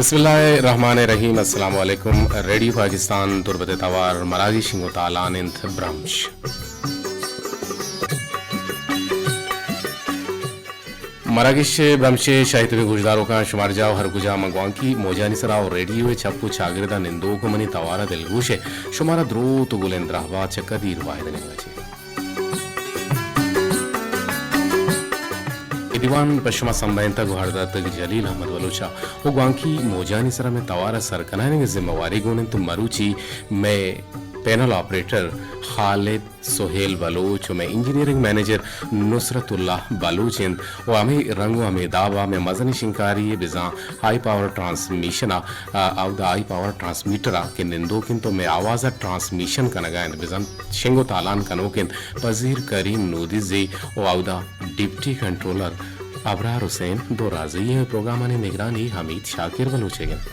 بسم اللہ الرحمن الرحیم۔ السلام علیکم۔ ریڈیو پاکستان تربت ءِ توار مراگش شنگ ءُ تالان اِنت برمش۔ مراگش ءِ برمش ءِ شاہی تبیں گوشداروکاں، شمارا جاہ ءُ ہر کجا من گوانکی موجانی سرا ءُ ریڈیو ءِ چپ ءُ چاگرد ءَ نندوک ءُ منی توار ءَ دلگوش ءَ شمارا دروت ءُ گلیں درہبات چہ قدیر واحد ءِ نیمگ ءَ چہ۔ اے دیوان پہ شما سمبھینتگ ءُ ہر داتگ جلیل احمد بلوچ ءَ ءُ گوانکی موجانی سرا مئے توار ءِ سر کنائینگ ءِ ذمہ واری گون اِنت مروچی مئے پینل آپریٹر خالد سہیل بلوچ ءُ مئے انجینئرنگ منیجر نصرت اللہ بلوچ اِنت ءُ ہمے رنگ ءُ ہمے داب ءَ مئے مزنیں شنگکاری ءَ بزاں ہائی پاور ٹرانسمیشن ءَ، آ، اودا ہائی پاور ٹرانسمیٹر ءَ کہ نندوک اِنت ءُ مئے آواز ءَ ٹرانسمیشن کنگ ءَ اِنت، بزاں شنگ ءُ تالان کنوک اِنت پذیر کریم نودیزی ءُ اودا ڈپٹی کنٹرولر ابرار حسین دورازئی ءَ۔ پروگرامانی نگرانی حمید شاکر بلوچ ءَ اِنت۔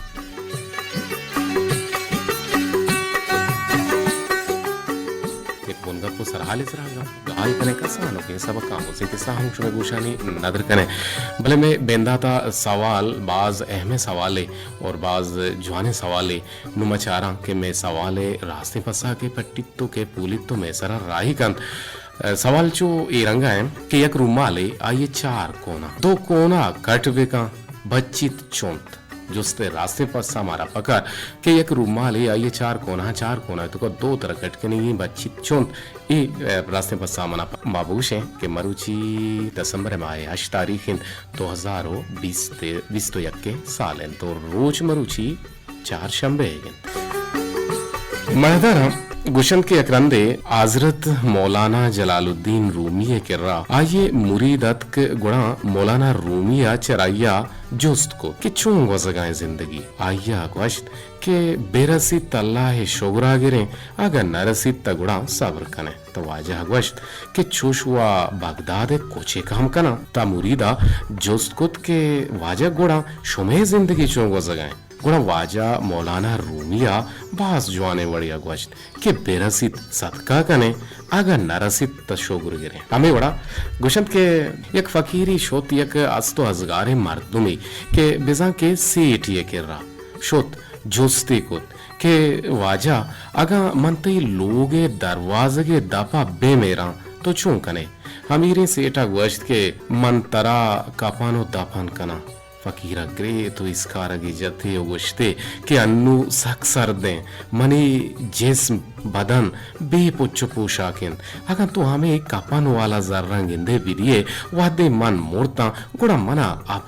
یک بنگپ ءُ سرحال ءِ سرا گپ گال کنیں، کسانوکیں سبک آموزیں کسہ ہم شمئے گوشانی ندر کنیں۔ بلے مئے بندات ءَ سوال باز اہمیں سوالے اور باز جوانیں سوالے۔ نوں ما چاراں کہ مئے سوال ءِ راستیں پسہ کہ پٹیت ءُ کہ پولیت ءُ مئے سرا راہی کنت۔ سوال چو اے رنگ ءَ اِنت کہ یک رومالے، آئی ءِ چار کونا، دو کونا کٹ بکن، بچیت چنت۔ جست ءِ راستیں پسہ مارا پکار کہ یک رومالے، آئی ءِ چار کونا، چار کونا توکا دو ترا کٹ کنگی، بچیت چنت۔ اے، اے، راستیں پسہ منا پ-، ما بگوشیں کہ مروچی دسمبر ءِ ماہ ءِ ہشت تاریخ اِنت، دو ہزار ءُ بیست، بیست ءُ یک ءِ سال اِنت ءُ روچ مروچی چار شمبے ئیگ اِنت۔ مہداراں گوشنت کہ یک رندے حضرت مولانا جلال الدین رومی ءِ کرا آئی ءِ مرید اتک، گڑا مولانا رومی ءَ چرآئی ءَ جست کت کہ چون گوزگ ءَ اِنت زندگی؟ آئی ءَ گوشت کہ بہ رسیت اللہ ءِ شگر ءَ گریں، اگاں نہ رسیت تہ گڑا صبر کنیں۔ تہ واجہ ءَ گوشت کہ چوش وا بغداد ءِ کچک ہم کناں۔ تہ مرید ءَ جست کت کہ واجہ گڑا شمئے زندگی چون گوزگ ءَ اِنت؟ گڑا واجہ مولانا رومی ءَ باز جوانیں وڑے ءَ گوشت کہ بہ رسیت صدقہ کنیں، اگاں نہ رسیت تہ شگر گریں۔ ہمے وڑا گوشنت کہ یک فقیرے شت یک است ءُ ازگاریں مردمے کہ بزاں کہ سیٹے ءِ کرا شت، جستے کت کہ واجہ، اگاں من تئی لوگ ءِ دروازگ ءِ دپ ءَ بہ میراں تو چون کنئے؟ امیریں سیٹ ءَ گوشت کہ من ترا کپن ءُ دپن کناں۔ فقیر ءَ گریت ءُ اسکارگے جت ئے ءُ گوشت ئے کہ انوں سک سرد ایں، منی جسم، بدن بے پچ ءُ پوشاک اِنت۔ اگاں تو ہمے کپن والا زراں گندئے بدئے، وہدے من مرتاں، گڑا منا اپ۔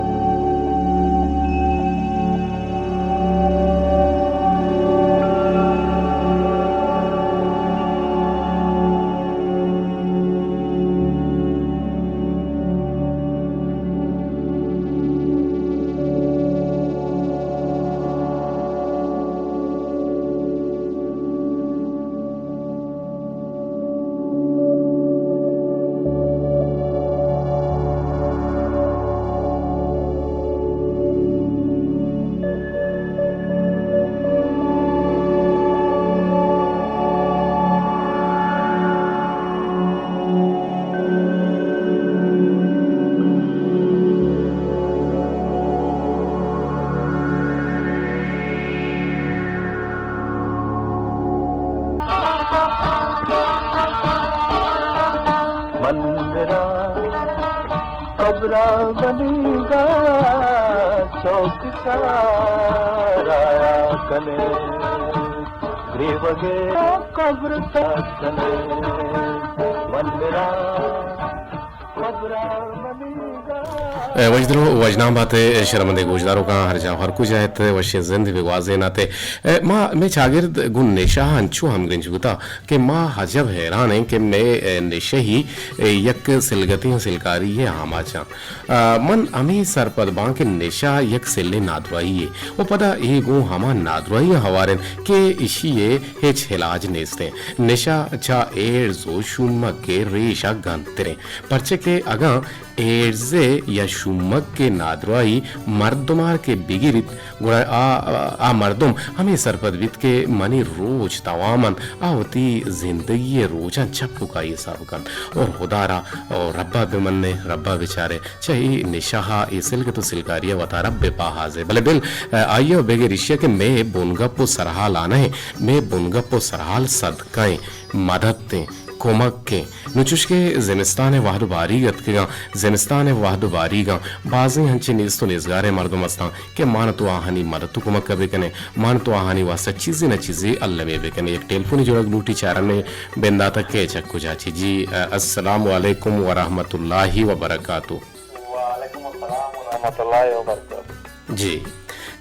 من میرا قبرا بنیگا، چوک سارا کنے، گریوگے قبر تا کنے، من میرا قبرا بنیگا۔ اے، وشدل ءُ وشنام بات ئے، شرمندیں گوشداروکاں، ہر جاہ ءُ ہر کجا ات، وشیں زندے بہ گوازین ات۔ اے، ما، مئے چاگرد گوں نشہ ءَ انچو ہمگرنچ بوتاں کہ ما عجب حیران ایں کہ مئے، اے، نشہی، اے، یک سلگتے ءُ سلکاری ءِ آماچ آں۔ آ، من ہمے سرپد باں کہ نشہ یک سلیں نادراہی یے ءُ پدا اے گوں ہما نادراہیاں ہوار اِنت کہ ایشی ءِ ہچ علاج نیست اِنت۔ نشہ چہ ایڈز ءُ شومک ءِ ریش ءَ گنتر اِنت، پرچہ کہ اگاں ایڈز ءِ یا شومک کمک ءِ نادراہی مردمار کہ بگیریت، گڑا آ، آ مردم ہمے سرپد بیت کہ منی روچ توام انت، آ وتی زندگی ءِ روچاں چپ و کائی حساب کنت اور ہدا را اور ربا بمنے، ربا بچارے، چہ اے نشہ ءَ، اے سلگت و سلگاری ءَ وتارا بپاہازے۔ بلے بل، آئی ءَ بگر ایشی ءَ کہ مئے بنگپ و سرحال آنہ ایں، مئے بنگپ و سرحال صدقہ ایں، مدد ایں، کمک ایں۔ نوں چوش کہ زمستان ءِ وہد و باریگ اتکگاں، زمستان ءِ وہد و باریگاں بازیں ہنچیں نیست و نیزگاریں مردم استاں کہ مان تو آہانی مدد و کمک ءَ بکنیں، مان تو آہانی واسطہ چیزے نہ چیزے المی بکنیں۔ یک ٹیلیفونی جوڑگ لوٹی، چارنے بندات ءَ۔ کئے چہ کجا چی؟ جی، السلام علیکم ورحمۃ اللہ وبرکاتہ۔ وعلیکم السلام ورحمۃ اللہ وبرکاتہ۔ جی،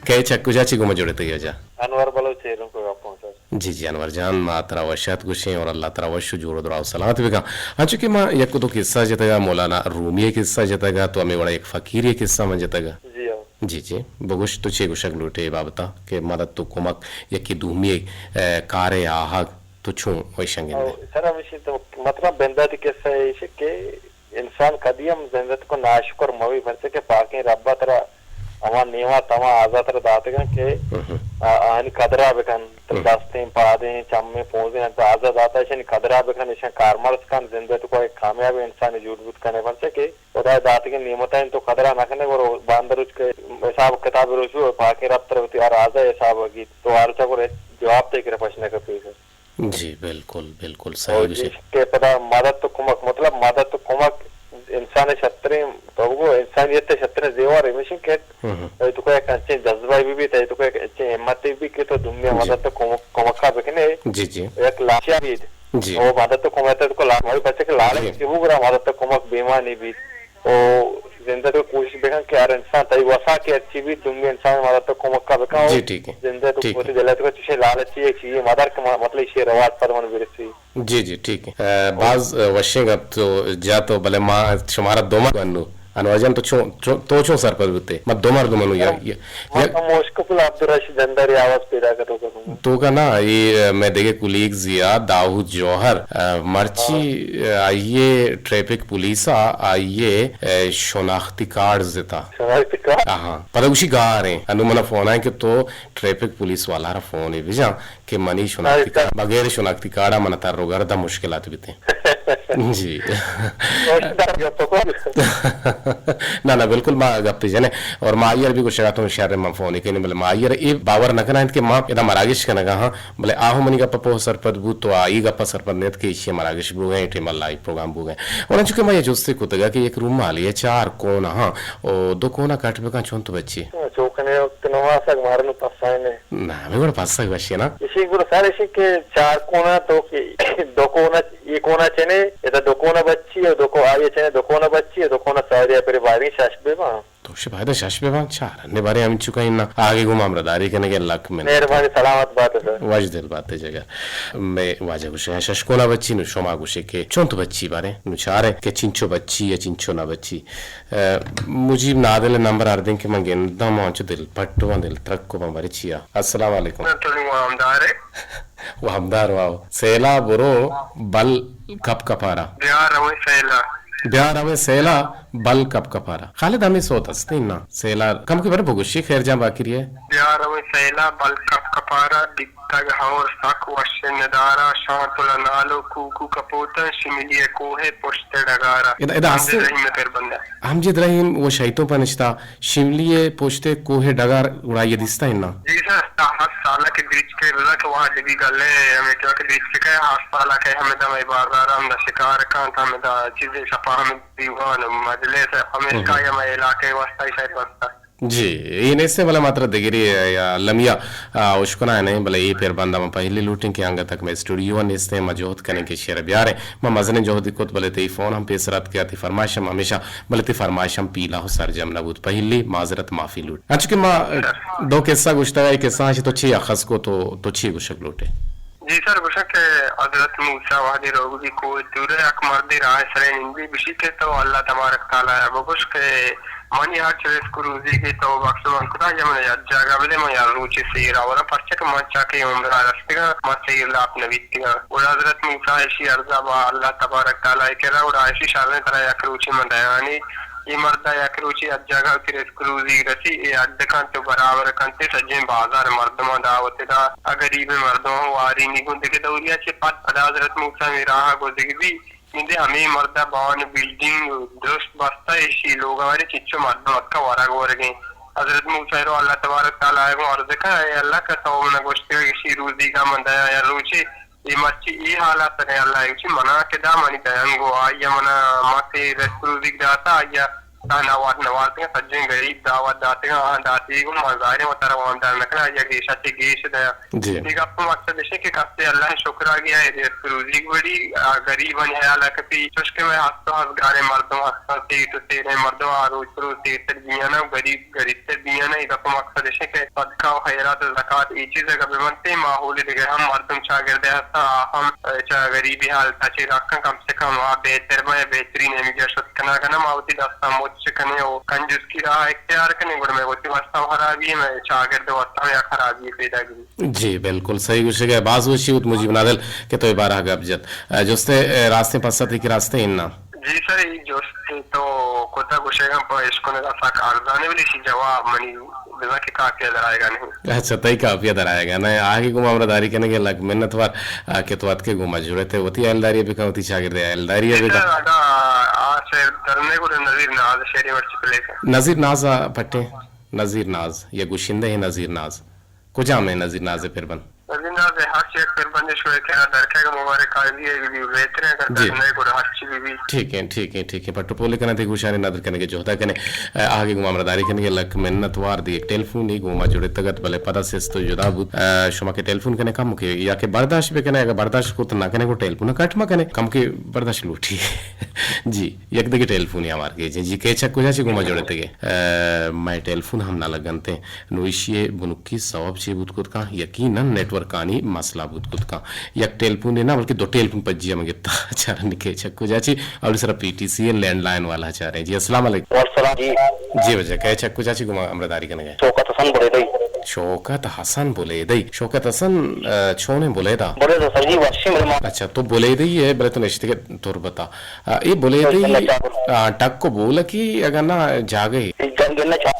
کئے چہ کجا چی گوں ما جڑتگے واجہ؟ انور بلوچ ایروں کو گپ ہوں سر۔ جی، جی، انور جان، ما ترا وش آت گوشیں اور اللہ ترا وش و جوڑ و دراہ و سلامت بکن۔ انچو کہ ما یک دو قصہ جتگا، مولانا رومی ءِ قصہ جتگا، تو ہمیں وڑا یک فقیری قصہ من جتگا۔ جی ہاں۔ جی، جی، بگوش تو چے گوشگ لوٹے اے بابتا کہ مدد تو کمک یکی دومی، اے، کارے آہگ تو چون ویشنگ او، اندے؟ سر ہمیشی تو مطلب بنداتی قصہ ایش کہ انسان کدی ہم زند ءَ تکو ناشکر مہ بی، پرچا کہ پاکیں رب ءَ ترا ہما نیمات، ہما آزات ترا داتگاں کہ آ-، آہانی قدر ءَ بکن، ترا دستیں، پادیں، چمیں، پونزیں، انت آزات داتا، ایشانی قدر ءَ بکن، ایشاں کارمرز کن، زند ءَ تکو یک کامیابیں انسانے جوڑ بوت کنے، پرچا کہ خدا ءِ داتگیں نیمتاں تو قدر ءَ نہ کنے، گڑا باندروچ کہ حساب کتاب روچ بو، پاکیں رب ترا وتی ہر آزا حساب ءَ گیت، تو ہر روچ ءَ گڑا جواب تئی کرا پش نہ کپی۔ جی، بالکل، بالکل صحیح اور گوشے۔ جس کے پدا مدد تو کمک، مطلب مدد تو کمک انسان ءِ شتریں، تو بگو انسانیت ءِ شتریں زیور ہمیش انت کہ ہم، ہم۔ تئی تو کوئی انچیں جذبہ بی بی، تئی تو کوئی انچیں ہمت بی کہ تو دنیا جی۔ مدد تو کمک، کمک ءَ بکنے۔ جی، جی۔ یک لالچی بی۔ جی۔ او مدد تو کمک ءَ تو لالچ بی، پرچا کہ لالچ جی۔ کہ بو گڑا مدد تو کمک بیمانی بی۔ او زند ءَ تو کوشش بکن کہ ہر انسان تئی وسا کہ ہرچی بیت، دومی انسان ءِ مدد ءُ کمک ءَ بکن۔ جی، ٹھیک ہے۔ زند ءَ تو ٹھیک ہے۔ وتی دل ءَ تو چیزے لالچی ہے، چیزے مدار کہ م-، مطلب ایشی ءِ رواج پد من برسی۔ جی، جی، ٹھیک ہے۔ اے، باز، اے، وشیں گپ تو جا تو، بلے ما شمارا دو مردم انو۔ انور جان تو چون، چون، تو چون سرپد بوتے؟ ما دو مردم انو یا، یا، ما یا تو مشکل عبدالرشید اندر آواز پیدا کرو کروں۔ تو کا نا، اے، اے، مئے دگہ کولیگزے آ، داؤد جوہر، اے، مرچی، ہاں۔ اے، آئی ءِ ٹریفک پولیس ءَ آئی ءِ، اے، شناختی کارڈ زتا۔ شناختی کارڈ؟ ہاں۔ پدا گوشی گار ایں۔ انو منا فون آئیں کہ تو ٹریفک پولیس والا را فون بجاں کہ منی شناختی ہاں، کارڈ، بغیر شناختی کارڈ ءَ منا تر و گرد ءَ مشکلات بیتیں۔ جی۔ نہ، نہ، بالکل ما گپے جنے۔ اور ما آئی ءَ را بھی گوشگا تو شر ما فون کنیں، بلے ما آئی ءَ را اے باور نہ کنائینت کہ ما ادا مراگش کنگا ہاں، بلے آ ہم منی گپ ءَ پہ سرپد بوت، تو آئی گپ ءَ سرپد نیت کہ ایشی ءَ مراگش بوگئے، ٹیم ءَ لائیو پروگرام بوگئے۔ اور انچو کہ ما یہ جستے کتگا کہ یک رومالے ءِ چار کون ہاں، او دو کون ءَ کٹ بکن چون تو بچی؟ چو کنے وقت نماز اگ مارنو پسائنے۔ نہ، ہمیں گڑا پسگ وشی نا۔ ایشی گڑا سر ایشی کہ چار کونا تو کہ دو کونا، یہ کونا چنے، ادا دو کونا بچی ہے، دو کو آئیے چنے، دو کونا بچی ہے، دو کونا ساری ہے، پھر باری شش بے باں۔ تو شی بایدہ شش بے باں، چار نے بارے ہم چکا ہی نا۔ آگے گو مامرا داری کنے کے لک من۔ مہربانی، سلامت بات ہے سر۔ واج دل بات ہے جگہ۔ میں واجہ گوشے شش کونا بچی نو شما گوشے کہ چون تو بچی بارے نو چارے کہ چنچو بچی یا چنچو نہ بچی۔ اے، مجیب نادل ءِ نمبر ءَ اردیں کہ من گنداں، من انچو دل پٹ باں، دل ترک باں، بارے چیا۔ السلام علیکم۔ من تو وامدار ہے۔ وامدار واو۔ سیلا برو بل کپ کپارا۔ بیا رویں سیلا۔ بیا رویں سیلا بل کپ کپارا۔ خالد ہمیں سوت ہستے نا۔ سیلا کم کے بارے بگوشی خیر جان باقی ہے۔ بیا رویں سیلا بل کپ کپارا۔ تگ ہور سک وش ندارا، شانتل ءَ نالو کوکو کپوتن، شملی ءِ کوہ ءِ پشت ءِ ڈگارا۔ ادا، ادا ہمجد ہستے رحیم ءِ پیر بندہ۔ ہمجد رحیم و شیطوں پہ نشتا، شملی ءِ پشت ءِ کوہ ءِ ڈگار گڑا یہ دیستا ہے نا؟ جی سر، ہر سال کہ بریچ کے رزا کہ وہاں ڈبی گلے، ہمیں کیا کہ بریچ کے کہے، ہر سال کہ ہمیں دمے بازار ہم دا شکار کانت، ہمیں دا چیزیں شپا ہمیں دیوان مجلس، ہمیں ہم۔ کا ہمیں علاقے واسطہ شاید واسطہ۔ جی، اے نیستیں، بلے ما ترا دگرے یا المی ءَ، آ، اشکنائینیں، بلے اے پیر بند ءَ ما پہلی لوٹیں کہ انگت تک مئے اسٹوڈیو ءَ نیستیں، ما جہد کنیں کہ شعر بیاریں۔ ما مزنیں جہدے کت، بلے تئی فون ہم پیسر اتک ءَ، تئی فرمائش ہم ہمیشہ، بلے تئی فرمائش ہم پیلہ و سرجم نہ بوت۔ پہلی معذرت معافی لوٹ۔ انچو کہ ما دو قصہ گوشتگ، اے قصہ اش تو چی اخذ کو تو، تو چی گوشگ لوٹے؟ جی سر، گوشاں کہ حضرت موسیٰ وہدے روگ بی کوہ طورا، یک مردے راہ سرے نندی، گوشی کہ تو اللہ تبارک تعالیٰ ءَ بگوش کہ منی ہرچ رزق و روزی کہ تو بخش من کتا، یا من یک جاگہ بدے، من یک روچے سیر آوراں، پرچہ کہ من چاکہ عمرہ رستگاں، من سیر لاپ نہ بیتگاں۔ گڑا حضرت موسیٰ ایشی عرضہ با اللہ تبارک تعالیٰ ءِ کرا، گڑا ایشی شریں ترا یک روچے من دیانی، اے مرد ءَ یک روچے یک جاگہ وتی رزق روزی رسی، اے اڈ کنت و برابر کنت، سجیں بازار مردماں دعوت دا، آ غریبیں مردماں وارینی گوں۔ دگہ دوریا چہ پد پدا حضرت موسیٰ ہمے راہ ءَ گوزگ بی، گندے ہمے مرد ءَ بان بلڈنگ درست بستہ، ایشی لوگ ءَ بارے چچو مردم اتکا ورگ ورگیں۔ حضرت موسیٰ رو اللہ تبارک تعالیٰ ءَ گوں عرض کن، اے اللہ، کہ تو منا گوشتگ ایشی روزیگا من دیا یا روچے، اے مرچی اے حالات ءَ اللہ ءَ گوشی منا کہ دا منی دینگو، آئی ءَ منا ما کہ رزق روزیگ داتا، آئی ءَ تہنا وارت نوارتگاں، سجیں غریب دعوت داتگاں، آہاں داتی گوں ما ظاہریں وتارا وامدار نہ کناں، آئی ءَ گیشا چہ گیش دیاں۔ جی۔ اے گپ ءِ مقصد اش کہ کسے اللہ ءِ شکر ءَ گیا، اے رزق روزیگ وڑی، آ، غریبانی حیال ءَ کپی، چوش کہ مئے ہست و ہزگاریں مردم ہستاں، سیٹ و سیریں مردم آ روچ پہ روچ سیرتر بیانا و غریب غریبتر بیانا، اے گپ ءِ مقصد اش کہ صدقہ و خیرات و زکات اے چیز اگہ بہ بنت، اے ماحول دگہ ہم مردم چاگرد ءَ ہستاں، آ ہم چہ غریبی حالت ءَ چہ رکاں، کم سے کم آ بہتر باں، بہترین ہمیجا شت کناں، اگہ نہ ما وتی دستاں مچ کنیں و کنجوسی راہ اختیار کنیں، گڑا مئے وتی واسطہ ہم خرابی، مئے چاگرد ءِ واسطہ ہم یک خرابی پیدا بی۔ جی، بالکل صحیح گوشگ ءَ، باز وشی بوت مجیب نادل کہ تو اے بارہ ءَ گپ جت۔ ءَ، جست ءِ، ءَ، راستیں پسہ تئی کہ راستیں اناں۔ جی سر، اے جست تو کتا گوشگ ءَ پہ اشکنگ ءَ سک ارزان ایں، بلے ایشی جواب منی بزاں کہ کاپی ءَ در آیگ ءَ نہیں۔ اچھا، تئی کاپی ءَ در آیگ ءَ نہ۔ آہگے گوں ما ہمراہداری کنگ ءَ لک منت وار، آ، کہ تو اتکے گوں ما جڑت ئے، وتی ہیالداری ءَ بکن، وتی چاگرد ءِ ہیالداری ءَ بکن۔ سر، اگاں آ سر در نہ گڑا نذیر ناز شعری مرچی پلے کن۔ نذیر ناز ءَ پٹیں، نذیر ناز، یا گشندہ ئے نذیر ناز۔ کجام ئے نذیر ناز ءِ پربند؟ نذیر ناز ءِ ہرچ یک پربندے شمئے کرا در کئیگ ءَ مبارک قاضی ءَ بہ بی، بہتریں، اگر جی۔ در نئے گڑا ہرچی بہ بی۔ ٹھیک ایں، ٹھیک ایں، ٹھیک ایں۔ پٹ ءُ پولے کناں تئی گوشانی ندر کنگ ءِ جہد ءَ کنیں۔ ءَ، آہگے گوں ہمراہداری کنگ ءَ لک منت وار۔ دگہ یک ٹیلیفونے گوں ما جڑتگ ات، بلے پدا سست ءُ جدا بوت۔ ءَ، شما کہ ٹیلیفون کنئے کمکے یا کہ برداشت بکنئے، اگہ برداشت کت نہ کنئے گڑا ٹیلیفون ءَ کٹ مہ کنئے، کمکے برداشت لوٹی۔ جی، یک دگہ ٹیلیفونے آوار کئے۔ جی، جی، کئے چہ کجا چہ گوں ما جڑتگ ئے؟ ءَ، مئے ٹیلیفون ہم نہ لگنت۔ نوں ایشی ءِ بنکی سوب چے بوت کت کن؟ یقیناً نیٹ ورکانی مسئلہ بوت کت کن۔ یک ٹیلیفونے نہ بلکہ دو ٹیلیفون پجی ءَ من گپتا۔ چاریں کئے چہ کجا چہ؟ اولی سرا پی ٹی سی ءِ لینڈ لائن والا چاریں۔ جی السلام علیکم۔ وعلیکم السلام جی۔ جی واجہ، کئے چہ کجا چہ گوں ما ہمراہداری کنگ ءَ ئے؟ شوکت حسن بلیدئی۔ شوکت حسن بلیدئی۔ شوکت حسن، ءَ، چونیں بلیدہ؟ بلیدہ سر جی وشیں بلے ما۔ اچھا، تو بلیدئی ئے بلے تو نشتگ ئے تربت ءَ۔ آ، اے بلیدئی، گنہ چاہ۔ آ، ٹک ءُ بولکی اگاں نہ جاگہے؟ گن-، گنہ چاہ۔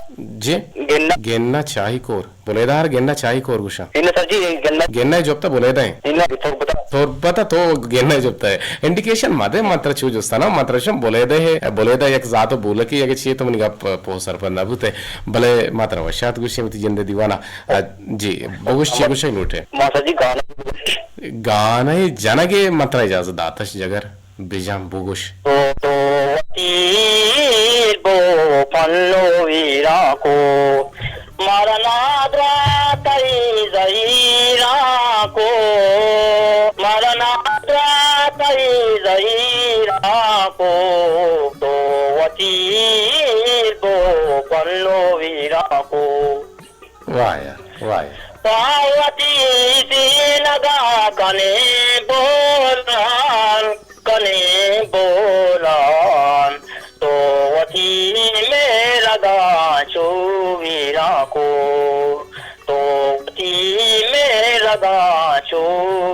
جی؟ گنہ۔ گنہ چاہی کور۔ بلیدہ ءَ را گنہ چاہی کور گوشاں۔ اناں سر جی، گنہ۔ گنہ ءِ جپت ءَ بلیدہ ایں۔ اناں تربت ءَ۔ تربت ءَ تو گنہ ءِ جپت ءَ ئے۔ انڈیکیشن مہ دے، من ترا چو جست کناں، من ترا گوشاں بلیدہ ئے، بلیدہ یک ذات ءُ بولکے، اگہ چی تو منی گپ ءَ پوہ سرپد نہ بوت ئے۔ بلے ما ترا وش آتک گوشیں وتی جند ءِ دیوان ءَ۔ آ، جی، بگوش چی گوشگ لوٹ ئے؟ ما سر جی گانا۔ گانا جنگ ءَ من ترا اجازت داتش جگر۔ بجن بگوش۔ تو، تو وتی بو پنو ویران کو، مارا نادرا تئی زہیران کو، مارا نادرا تئی زہیران کو، تو وتی بو پنو ویران کو۔ واہ یار، واہ یار۔ پہ وتی سینگا کنیں بولان، کنیں بولان، تو وتی مہرگاں چو ویران کو، تو وتی مہرگاں چو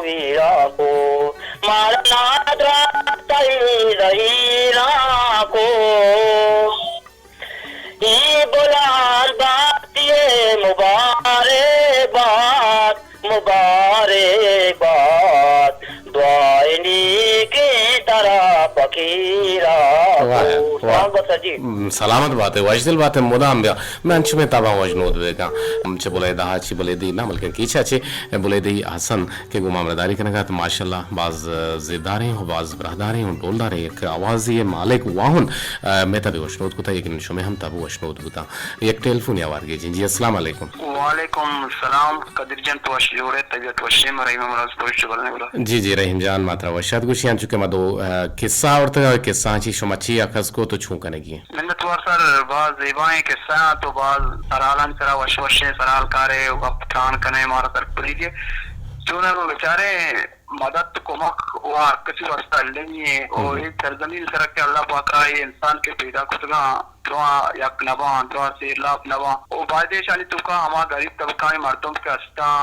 ویران کو، مارا نادرا تئی زہیران کو۔ اے بلال بات ئے مبارک بات، مبارک بات، دعائے نیکیں ترا فقیرا۔ واہ، واہ۔ سلام بات سر جی۔ م، سلامت بات ئے، وشدل بات ئے، مدام بیا۔ من انچو مئے تباں وشنود بہ کن۔ چہ بلیدہ ءَ چہ بلیدئی نہ بلکیں کیچ ءَ چہ بلیدئی حسن کہ گوں ما ہمراہداری کنگ ءَ ات، ماشاءاللہ باز زیبداریں و باز براہداریں و ڈولداریں یک آوازے ءِ مالک واہن، ءَ، مئے تب ءَ وشنود کتہ، یقیناً شمئے ہم تب ءَ وشنود بوتاں۔ یک ٹیلیفونے آوار گیجیں۔ جی السلام علیکم۔ وعلیکم السلام قدیر جان، تو وش جوڑ ئے، طبیعت وش ئے؟ من رحیم مراد پوسٹ بلنے گڑا۔ جی جی رحیم جان، ما ترا وش آتک گوشیں، انچو کہ ما دو، ءَ، قصہ آورتگ ءَ، قصہ آں چی شما چی اخذ کت و چون کنگی؟ منت وار سر، باز زیبائیں قصہ آں، تو باز سرحالانی سرا وش وشیں سرحال کارے و گپ تران کنے، مارا سرپدی دے۔ چوناگو بچارے مدد کمک و ہر کسی واسطہ المی ایں۔ و اے سرزمین سرا کہ اللہ پاکا اے انسان کہ پیدا کتگاں، دراہ یک نباں، دراہ سیرلاپ نباں۔ و بایدیں ایشانی توکا ہما غریب طبقہ ایں مردم کہ ہستاں،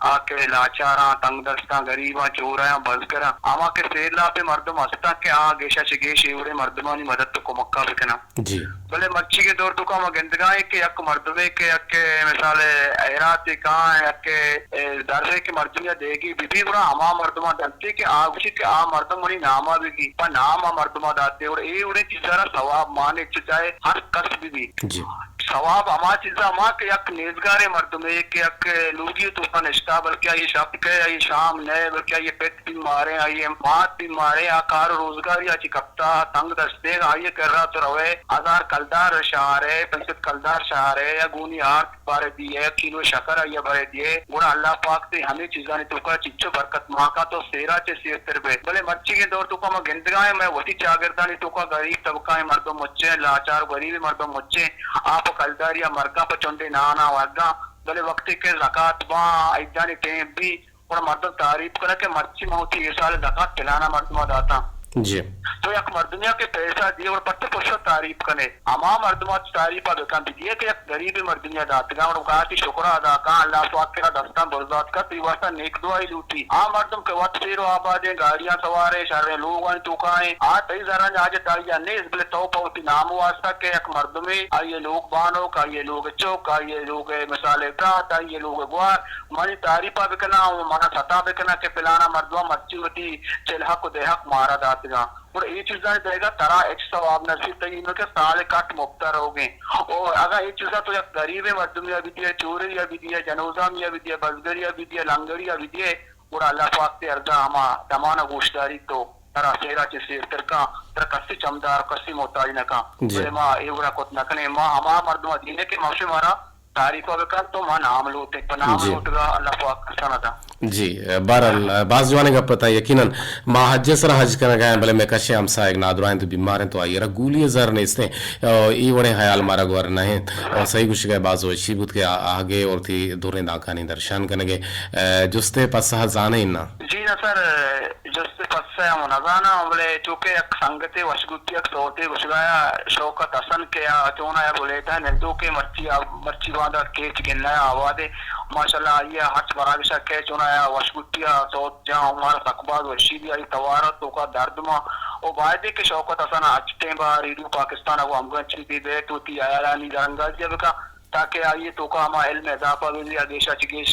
آ کہ لاچاراں، تنگ دستاں، غریباں، چورایاں، بزگراں، ہما کہ سیرلاپیں مردم ہستاں کہ آ گیشا چہ گیش اے وڑیں مردمانی مدد و کمکا بکناں۔ جی۔ بلے مرچیگیں دور توکا ما گندگا ایں کہ یک مردمے کہ یک مثال ہیراتے کاں، یک، اے، درے کہ مردمے دیگی بی بی، گڑا ہما مردما دنتے کہ آ گوشی کہ آ مردم منی ناما بگی، پہ نام آ مردما داتے۔ گڑا اے وڑیں چیزا را ثواب مانے چہ چاہے ہر کس بی بی۔ جی۔ ثواب ہما چیزا ما کہ یک نیزگاریں مردمے کہ یک لوگی توکا نشتا، بلکہ آئی شپ کئے، آئی شام نئے، بلکہ آئی پت بیماریں، آئی مات بیماریں، آ کار و روزگاری آ چی کپتا، تنگ دستے، آئی کرا تو روئے، ہزار کلدار شہارے، پنچ سد کلدار شہارے، یا گونی آرت بارے دیئے، کیلو شکر آئی بارے دیئے، گڑا اللہ پاک تے ہمے چیزانی توکا چچو برکت ماکا تو سیرا چے سیر تر بے۔ بلے مرچیگیں دور توکا ما گندگا ایں، مئے وتی چاگردانی توکا غریب طبقہ ایں مردم مچیں، لاچار و غریب مردم مچیں، آ پہ کلداری آ مرگا پہ چنڈے نانا ورگا، بلے وقتی کہ زکات باں، عیدانی ٹیم بی، گڑا مردم تعریف کناں کہ مرچی من وتی اے سال زکات پلانا مردما داتاں۔ جی۔ تو یک مردمیا کہ پیسہ دیے، گڑا پرچہ پشت تعریف کنے؟ ہما مردما تعریفا بکن، بدیے کہ یک غریب مردمیا داتگاں، گڑا گاتی شکرا ادا کن، اللہ پاک کرا دستاں برزات کن، تئی واسطہ نیک دعائی لوٹی۔ آ مردم کہ وت سیر و آبادیں، گاڑیاں سواریں، شریں لوگانی توکائیں، آ تئی زرانی حاجت آئیا نیست، بلے تو پہ وتی نام واسطہ کہ یک مردمے، آئیے لوگ بانک، آئیے لوگ چک، آئیے لوگ مثال برات، آئیے لوگ گوار، منی تعریفا بکناں و منا ستا بکناں کہ پلانا مردما مرچی وتی چلحق و دہق مارا داتگاں۔ گڑا اے چیزانی دئیگا ترا ہچ ثواب نصیب، تئی اینو کہ سال کٹ مپتا روگیں۔ او اگاں اے چیزا تو یک غریبیں مردمیا بدیئے، چوریا بدیئے، جنوزامیا بدیئے، بزگریا بدیئے، لنگڑیا بدیئے، گڑا اللہ پاک تے اردا ہما دمانا گوشداری تو ترا سیرا چہ سیرتر کن، ترا کسی چمدار، کسی محتاج نہ کن۔ جی۔ بلے ما اے وڑا کت نہ کنیں، ما ہما مردما دینیں کہ ماشے مارا تعریفا بکن تو ما نام لوٹیں، پہ نام جی۔ لوٹگا اللہ پاک کسا نہ داں۔ جی، بہرحال، باز جوانیں گپ ات، یقیناً ما حج ءِ سرا حج کنگا ایں، بلے مئے کشیں ہمساہگ نادراہ انت، بیمار انت، تو آئی ءَ را گولی ءِ زر نیست انت۔ اے وڑیں حیال مارا گور نہ انت۔ صحیح گوشگ ءَ، باز وشی بوت کہ آ-، آہگ ءَ اور تئی دریں دانکانی درشان کنگ ءَ۔ جست ءِ پسہ زانئے نا؟ جی نہ سر، جست ءِ پسہ ءَ من نزاناں، بلے چوکہ یک سنگتے وشگوٹی یک سوتے گوشگایا شوکت حسن کہ آ چونا یا بلیدہ نندوکے مرچی آ، مرچی باندا کیچ گنہ آبادے۔ ماشاءاللہ آئی ءَ ہرچ مراگش ءَ کہ چونا یا وشگوٹی ءَ سوت جاں، مارا سک باز وشی بی، آئی توار ءِ توکا درد ما۔ او بایدے کہ شوکت حسن ءَ ہرچ ٹیم با ریڈیو پاکستان ءَ گوں ہمگرنچ بی، بیت وتی ہیالانی درانگازی ءَ بکا، تاکہ آئی ءِ توکا ہما علم اضافہ بی، آ گیشا چہ گیش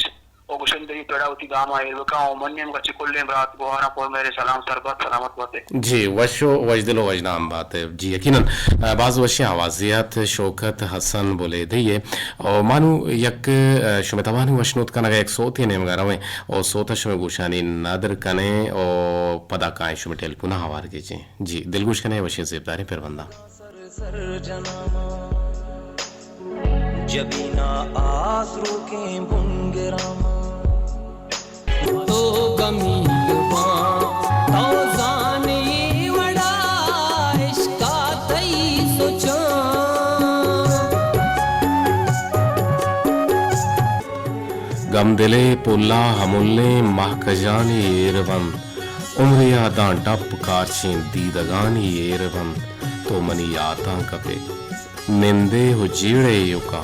و گشندہی پڑا وتی گاماں ایر بکاں و منی ہم گچی کلیں برات گوہاراں پر میرے سلام سر بات، سلامت باتے۔ جی، وش و وشدل و وشنام باتے۔ جی، یقیناً، آ، باز وشیں آوازے ات شوکت حسن بلیدی ءِ۔ او مانو یک، آ، شمئے توانی وشنود کنگا یک سوتے نیمگا رویں او سوتا شمئے گوشانی ندر کنیں او پدا کائیں شمئے ٹیلیفونا ہوار گیجیں۔ جی، دلگوش کنیں وشیں زیبداریں پرونداں۔ سر سر جناما، جبینا آسروکیں بنگراما۔ تو گمیل باں، تو زانے وڑا عشقا تئی سوچاں۔ گم دلے پلا ہملیں مہکژانی ایر بنت، عمریا داں ڈپ کارچیں دیدگانی ایر بنت، تو منی یاتاں کپئے۔ نندے و جیڑے ایوکا،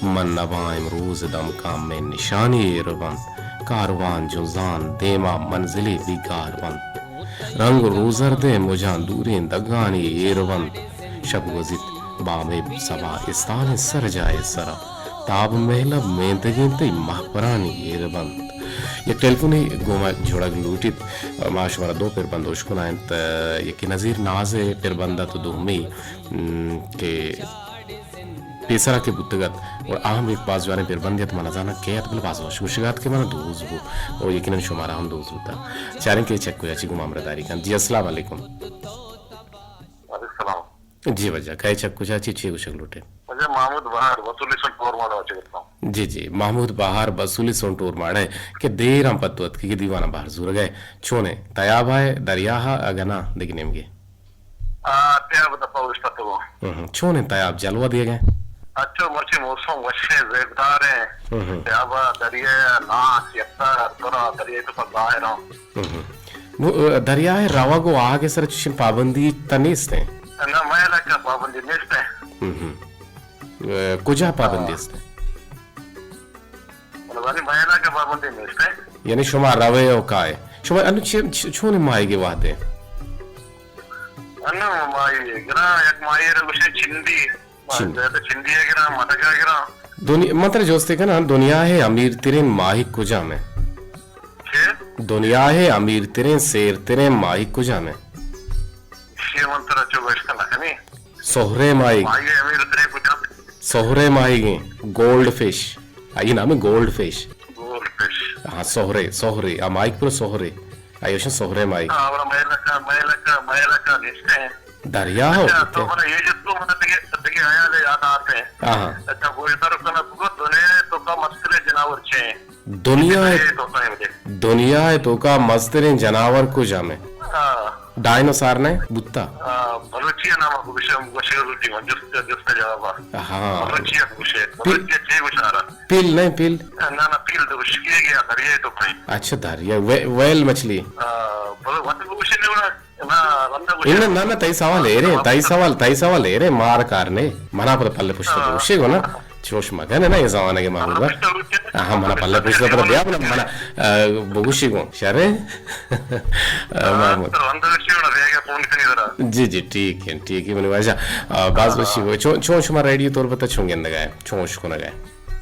من نباں امروز دمکاں مئے نشانی ایر بنت۔ کاروان جنزان دیما منزلے بیگار بنت۔ رنگ و روزردیں مجاں دوریں دگانی ایر بنت۔ شپ گوزیت بامے سبا استالیں سرجاہے سرا۔ تاب مہلب میندگیں تئی مہپرانی ایر بنت۔ یک ٹیلیفونے گوں ما جوڑگ لوٹیت۔ ما شمارا دو پربند اشکنائینت۔ یکے نذیر ناز ءِ پربند ات و دومی م، کہ پیسرا کہ بوتگ ات، گڑا آ ہم یک باز جوانیں پربندے ات، من نزاناں کئے ات، بلے باز وش گوشگ ات کہ منا دوز بوت، و یقیناً شمارا ہم دوز بوتا۔ چاریں کہ چک کجا چی گوں ما ہمراہداری کنت۔ جی، السلام علیکم۔ وعلیکم السلام۔ جی واجہ، کئے چک کجا چی، چی گوشگ لوٹے؟ واجہ محمود بہار، بسولی سنٹ ٹور ماڑا چہ گپتاں۔ جی، جی، محمود بہار، بسولی سنٹ ٹور ماڑا کہ دیر ہم پد تو اتکگے دیوانا بہر زورگا ئے۔ چونیں تیاب ءَ، دریا ءَ، اگہ نا دگہ نیمگے؟ آ، تیاب دپا اوشتاتگوں۔ ہم، ہم۔ چونیں تیاب جلوہ دیگ ءَ؟ اچھا، مرچی موسم وشیں، زیبدار ایں۔ ہم ہم۔ سیابا دریا ءَ لاس یکتا درا دریا تو پر ظاہر ایں۔ ہم ہم۔ نو، دریا ءِ روگ ءُ آہگ ءِ سر چشیں پابندی تا نیست ایں؟ نہ، مئے علاقہ پابندی نیست ایں۔ ہم ہم۔ کجا پابندی است؟ بلے مئے علاقہ پابندی نیست ایں۔ یعنی شما روئے ءُ کائے۔ شما انو چ-، چ-، چون ماہیگ ءِ وہد ایں؟ انو ماہیگ ءَ گراں، یک ماہیگ ءَ را گوشے چندی۔ چندی۔ زیادہ چندی ءَ گراں، مدگ ءَ گراں۔ دنیا، من ترا جوستے کناں، دنیا ءِ امیر ترین ماہیگ کجام ایں؟ چے؟ دنیا ءِ امیر ترین، سیر ترین ماہیگ کجام ایں؟ ایشی ءَ من ترا چو گوشت نہ کنی۔ سہرے ماہیگ۔ ماہیگ ءِ امیر ترین کجام؟ سہرے ماہیگ ایں، گولڈ فش۔ آئی نام ایں گولڈ فش۔ گولڈ فش۔ ہاں، سہرے، سہرے۔ آ ماہیگ پر سہرے۔ آئی اشاں سہرے ماہیگ۔ ہاں، اور مئے علاقہ، مئے علاقہ، مئے علاقہ نیست ایں۔ دریا ہو اچھا، تو بوتے۔ منا یہ جو تو منا دگہ، دگہ حیال یاد آتے۔ ہاں ہاں۔ اچھا، گوشدار کنا بگو، دنیا ءِ توکا مستریں جناور چے ایں؟ دنیا ءِ، دنیا ءِ توکا مستریں جناور کجام ایں؟ ہاں۔ ڈائنوسار نہ بوتا؟ ہاں، بلوچی ءِ نام ءَ گوشے، گوشے بلوچی ءَ، جست، جست ءِ جواب ءَ۔ ہاں۔ بلوچی ءَ گوشے، بلوچی ءَ چے گوشارا؟ پیل نہ، پیل۔ نہ، نہ، پیل تو گوشگی ءَ گیا، دریا ءِ توکا ایں۔ اچھا، دریا، وے-، ویل مچھلی۔ ہاں، بلے وت گوشے نہ گڑا۔ نہ، نہ، تئی سوال ایریں، تئی سوال، تئی سوال ایریں، مار کار نے۔ منا پدا پلے پشت بوشے گو نا۔ چوش مکن نا، اے زمانگ ءَ محمود بار۔ ہاں، منا پلے پشت پر بیا، منا، منا، آ، بگوشی گو۔ شرے؟ آ، محمود۔ جی، جی، ٹھیک ہے، ٹھیک ہے، منی واجہ۔ آ، باز وشی گو۔ چون، چون شما ریڈیو تربت ءَ چون گندگ ءَ ئے؟ چون اشکنگ ءَ ئے؟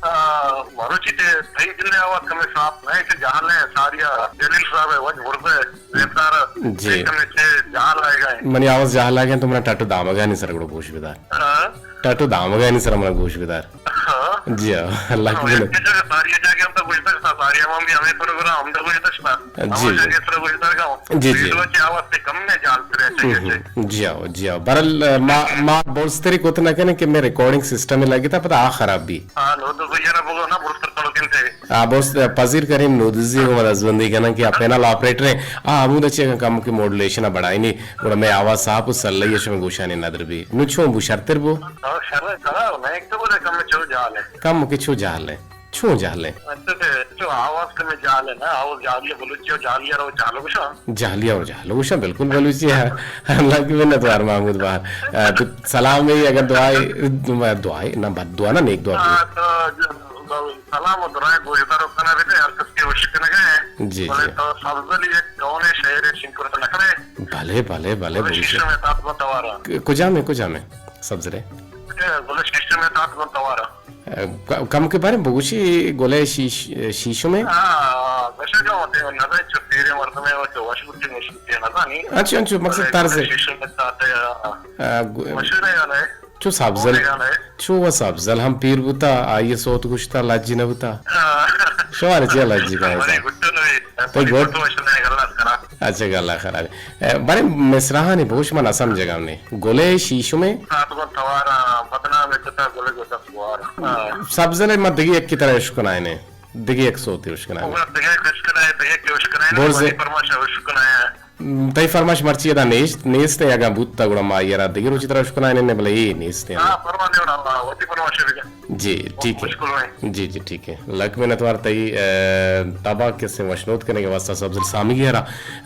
آ، مروچی تے تئی جند ءِ آواز کمے صاف نہ ایں، کہ جہل ایں، ساری ءَ جلیل صاحب ءِ وجہ برز ءَ زیبدار ءَ جی۔ کمے چے جہل آئیگ ءَ ایں۔ منی آواز جہل آئیگ ءَ ایں تو منا ٹٹ ءُ دامگانی سر گڑا گوش بدار۔ ہاں؟ ٹٹ ءُ دامگانی سر منا گوش بدار۔ ہاں۔ جی ہاں، اللہ ہاں، کی مہربانی۔ یک جگہ ساری جگہ ہم تو گوشدار، ساری ہم بھی ہمیں پروگرام ہم تو گوشدار۔ جی، ہمیں جی۔ جگہ سر گوشدار گا۔ جی، جی۔ ریڈیو ءِ آواز تے کم میں جہل تر ایں۔ ہم، ہم۔ جی ہاں، جی ہاں۔ برل، ما، ما برزتری کت نہ کنیں کہ میں ریکارڈنگ سسٹم لگتا، پتہ آ خراب بھی۔ ہاں، نو تو یارا بگو نا، برزتر کنو کنتے۔ آ، بس، آ، پذیر کریم نودزی گوں ما دزبندی کناں کہ آ پینل آپریٹر ایں۔ آ، ہمود ءَ چہ اگاں کمکے ماڈولیشن ءَ بڑائینی، گڑا مئے آواز صاف ءُ سلہی ءَ شمئے گوشانی ندر بی۔ نوں چون بو، شرتر بو؟ آ، شر، شر، نہ، ایک تو بولے کم چو جہل ایں۔ کمکے چو جہل ایں۔ چون جہل ایں؟ اچھا، تے چو آواز کمے جہل ایں نا، آواز جہلی ایں، بلوچی ءَ جہلی ءَ را جہل گوشاں۔ جہلی ءَ را جہل گوشاں، بالکل بلوچی ایں۔ اللہ کی منت وار محمود بہار۔ آ، تو سلام ایں، اگر دعائے، دعائے، نہ بد دعا نہ، نیک دعا بی۔ آ، تو سلام ءُ دعائے گوشدار ءَ کناں بیتے، ہر کس کہ اشکنگ ءَ ایں۔ جی، بلے جی۔ تو سبزل یک گون ءِ شعرے شنگ کرت نہ کنئے؟ بلے، بلے، بلے، بلے، بگوشے۔ شیشم ءِ تات گوں توار ءَ۔ ک-، کجام ایں، کجام ایں؟ سبزل ءِ؟ اے، بلے شیشم ءِ تات گوں توار ءَ۔ اے، ک-، کمکے باریں بگوشی، گل ءِ شیش-، شیشم ءِ؟ ہاں، گوشگ ءَ وتی نزان چو پیریں مردمے وتی وش بوتی نش بوتی نزانی۔ انچو، انچو، مقصد بلے طرز۔ شیشم ءِ تات ءَ، آ، گو-، مشہور ایں یعنی۔ چو سبزل، چو و سبزل ہم پیر بوتا، آئی ءِ سوت گوشتا، لجی نہ بوتا۔ ہاں۔ شمارا چیا لجی کائے؟ منی گٹو نوی، تئی گٹ؟ گٹو وش نہ ایں، گلا خراب۔ اچھا، گلا خراب۔ اے، باریں مصرعانی بگوش، من نہ سمجھگا نے۔ گل ءِ شیشم ءِ؟ سات گوں توار ءَ، بدنام کتا گل ءِ گوشت گوار۔ ہاں۔ سبزل ءِ ما دگہ یکے ترا اشکنائینے۔ دگہ یک سوتے اشکنائینے۔ دگہ یک اشکنائے، دگہ یک اشکنائے، برز۔ منی فرمائش اشکنائے۔ تئی فرمائش مرچی ادا نیست، نیست ایں، اگاں بوت گڑا ما آئی ءَ را دگہ روچے ترا اشکنائینیں، بلے اے نیست ایں۔ ہاں، پرواہ نہ ایں، وڑا وتی فرمائش بجن۔ جی، ٹھیک ہے۔ مشکل نہ ایں۔ جی، جی، ٹھیک ہے۔ لک منت وار تئی، اے، تباک کسیں وشنود کنگ ءِ واسطہ سبزل سامگی ءَ را،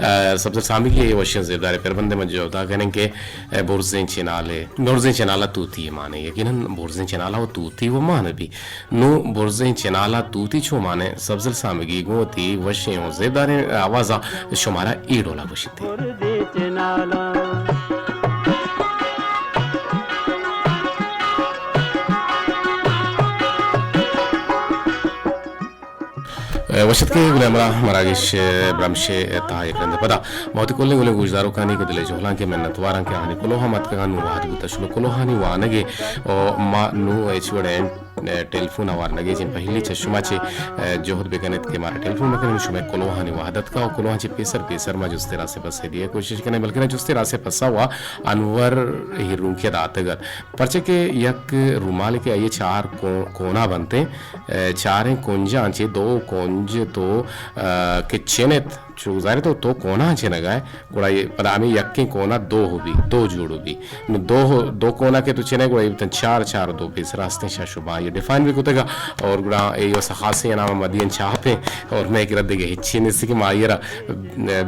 اے، سبزل سامگی ءِ اے وشیں زیبداریں پربندے من جواب دات کنیں کہ، اے، برزیں چنال ءِ، برزیں چنال ءَ توتی ءِ مانے۔ یقیناً برزیں چنال ءَ توتی و مان بی۔ نوں برزیں چنالا توتی چو مانیں سبزل سامگی گوں وتی وشیں و زیبداریں آوازا شمارا اے ڈولا گوشیت۔ برزیں چنالا۔ وش اتکے گلیں ہمراہ، مراگش برمشے تہا یک رندے پدا ما وتی کلیں گلیں گوشداروکانی کہ دل ءِ جہلانکیں منتواراں کہ آہانی کلوہ ہم اتکگاں، نوں وہد بوتہ شلو کلوہانی وانگے و ما نوں ہچ وڑیں ٹیلیفون ءَ وارنگ ءَ جن پہلی چہ شما چہ، ءَ، جہد بکنیت کہ مارا ٹیلیفون بکنیت، شمئے کلوہانی وہد اتکا و کلوہاں چہ پیسر پیسر ما جستے راستے پسے دیگ ءِ کوشش کنیں، بلکنا جستے راستے پسا و انور ہیرونکی ءَ داتگ ات۔ پرچہ کہ یک رومالے کہ آئی ءَ چار کو-، کونا بنتیں، ءَ، چاریں کنجاں چہ دو کنج تو، ءَ، کہ چنت، چو ظاہر تو، تو کونا چنگا ئے، گڑا اے پدا ہمے یکیں کونا دو ہو بی، دو جوڑ ہو بی۔ نو دو ہو، دو کونا کہ تو چنے گڑا اے بوتن چار، چار و دو پیسرا ہستیں، شش و باں اے ڈیفائن بھی کتگا۔ اور گڑا اے وسا خاصیں نام مدین چاپیں اور مئے کرا دگہ ہچی نیست کہ ما آئی را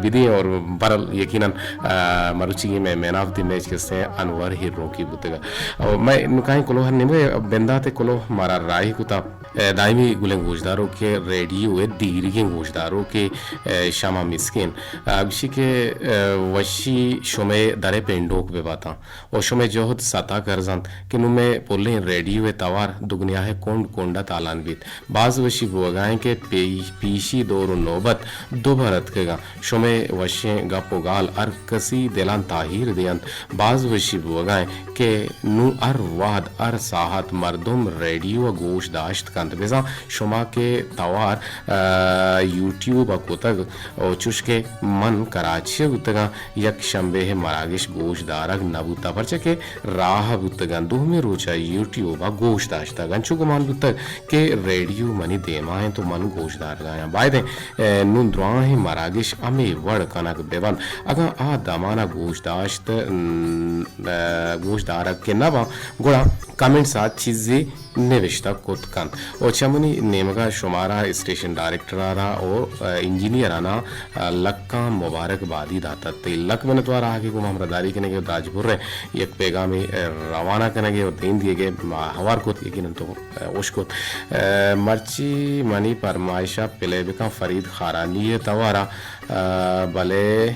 بدیں اور برل یقیناً، ءَ، مروچی مئے مین آف دی میچ کسے انور ہیرونکی بوتگا۔ اور مئے نکائیں کلوہ نیمگے بندات کلوہ مارا راہی کتا۔ ءَ، دائمی گلیں گوشداروکے، ریڈیو ءِ دیریگیں گوشداروکے، ءَ، شاما مسکین۔ ءَ، گوشی کہ، ءَ، وشی شمئے در ءِ پنڈوک بہ باتاں و شمئے جہد ستا کرز انت کہ نوں مئے پلیں ریڈیو ءِ توار دگنیا ءِ کنڈ کنڈ ءَ تالان بیت۔ باز وشی بوگا ایں کہ پی-، پیشی دور و نوبت دوبر اتکگاں۔ شمئے وشیں گپ و گال ہر کسی دلاں تاہیر دینت۔ باز وشی بوگا ایں کہ نوں ہر وہد، ہر ساعت مردم ریڈیو ءَ گوش داشت کنت۔ بزاں شما کہ توار، ءَ، یوٹیوب ءَ کتگ و چوش کہ من کراچی ءَ بوتگاں، یک شنبے ءِ مراگش گوش دارگ نہ بوتا، پرچہ کہ راہ بوتگاں، دومی روچ ءَ یوٹیوب ءَ گوش داشتگ، انچو گمان بوتگ کہ ریڈیو منی دیما انت و من گوش دارگایاں۔ بایدیں، ءَ، نوں دراہیں مراگش ہمے وڑ کنگ بہ بنت۔ اگاں آ دمان ءَ گوش داشت، ءَ، گوش دارگ کہ نہ باں، گڑا کمنٹس ءَ چیزے نوشتہ کت کنت۔ و چہ منی نیمگا شمارا، اسٹیشن ڈائریکٹر ءَ را و، ءَ، انجینئر آناں، ءَ، لکاں مبارک بادی داتت۔ تئی لک منتوار آہگے گوں ہمراہداری کنگے و داج بریں یک پیغامے، ءَ، روانہ کنگے و دیم دیگے ما ہوار کت یقیناً تو، ءَ، اوش کت۔ ءَ، مرچی منی پرمائشا پلے بکن فرید خارانی ءِ توارا، ءَ، بلے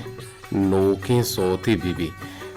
نوکیں سوتے بہ بی۔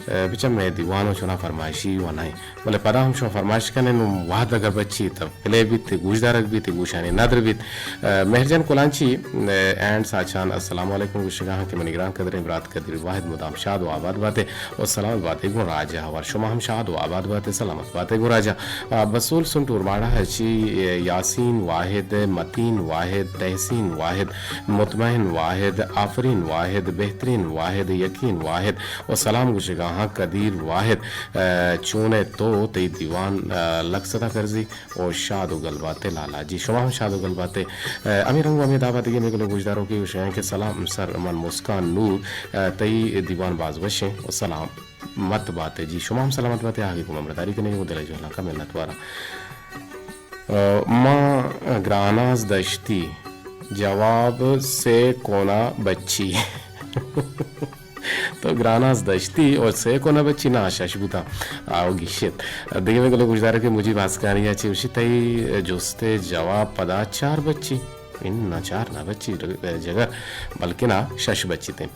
ءَ، بچہ مئے دیوان و چنا فرمائشی و نہ انت۔ بلے پدا ہم شما فرمائش کنیں، نوں وہد اگر بچی تہ پلے بیت، گوشدارگ بیت، گوشانی ندر بیت۔ ءَ، مہرجان کلانچی، ءَ، اینڈ ساچان السلام علیکم گوشگاہاں کہ منی گران قدریں برات قدیر واحد مدام شاد و آباد باتے و سلامت باتے گوں راج ءِ ہوار۔ شما ہم شاد و آباد باتے، سلامت باتے گوں راج ءَ۔ ءَ، بسول سنٹور ماڑا ءَ چی، ءَ، یاسین واحد، متین واحد، تحسین واحد، مطمئن واحد، آفرین واحد، بہترین واحد، یقین واحد و سلام گوشگاہاں قدیر واحد، ءَ، چون ئے تو تئی دیوان، ءَ، لک سدا کرزی و شاد و گل باتے لالا جی، شما ہم شاد و گل باتے۔ ءَ، ہمے رنگ و ہمے دابا دگہ مئے گلیں گوشداروکے گوشگاں کہ سلام سر من مسکان نور، ءَ، تئی دیوان باز وشیں و سلام مت باتے جی، شما ہم سلامت باتے، آہگے گوں ہمراہداری کنگے گوں دل ءِ جہلانکا منتواراں۔ ءَ، ما گراناز دشتی جواب سے کونا بچی۔ تو گراناز دشتی اور سے کونا بچی نا شش بوتا۔ آو گیشت۔ دگہ مئے گلیں گوشدارے کہ مجیب آسکانی ءَ چی گوشی تئی جست ءِ جواب پدا چار بچی۔ اناں چار نہ بچی جگر، بلکنا شش بچی تیں۔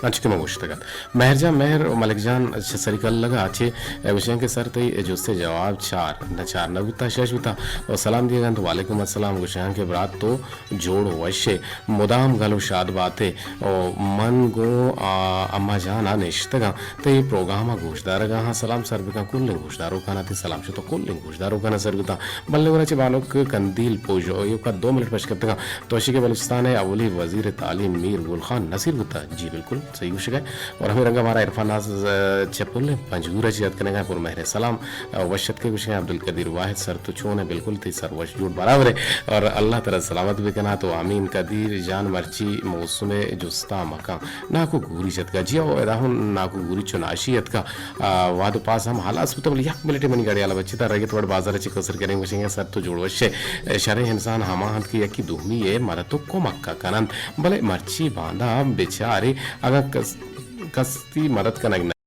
انچو کہ من گوشتگ ات۔ مہر جان مہر و ملک جان چہ سری کلگ ءَ چہ گوشیں کہ سر تئی اے جست ءِ جواب چار، نہ چار نہ بوتا، شش بوتا۔ و سلام دیگ انت، وعلیکم السلام، گوشاں کہ برات تو جوڑ و وش ئے، مدام گل و شاد بات ئے۔ و من گوں، آ، اما جان ءَ نشتگاں، تئی پروگرام ءَ گوشدارگ ءَ آں۔ سلام سر بکن کلیں گوشداروکاں، تئی سلام شتو کلیں گوشداروکاں سر بوتاں۔ بلے گڑا چہ بانک قندیل پوج ایوکا دو منٹ پشکپتگاں۔ تو اشی کہ بلوچستان ءِ اولی وزیر تعلیم میر گل خان نصیر بوتا۔ جی بالکل صحیح گوشگا۔ اور ہمے رنگا مارا عرفان ناز، آ، چہ پل پنجگور ءَ چہ یاد کنگا پر مہر سلام، آ، وش اتکے گوشگا عبدالقدیر واحد سر تو چون ئے؟ بالکل تئی سر وش جوڑ برابر ئے۔ اور اللہ ترا سلامت بکنا تو آمین۔ قدیر جان مرچی موسم جستا مکان۔ ناکو گوری چتکا۔ جی او ادا ہم ناکو گوری چناشی اتکا۔ آ، وہد و پاس ہم ہلاس بوتہ، بلے یک منٹے منی گاڑی حالا بچتا، رگت وڑ بازار چہ کسر کریں گوشیں سر تو جوڑ وش ئے۔ شریں انسان ہما انت کہ یکی دومی ءِ مدد و کمک ءَ کننت، بلے مرچی باندا بچارے اگاں کس، کستی مدد کنگ نہ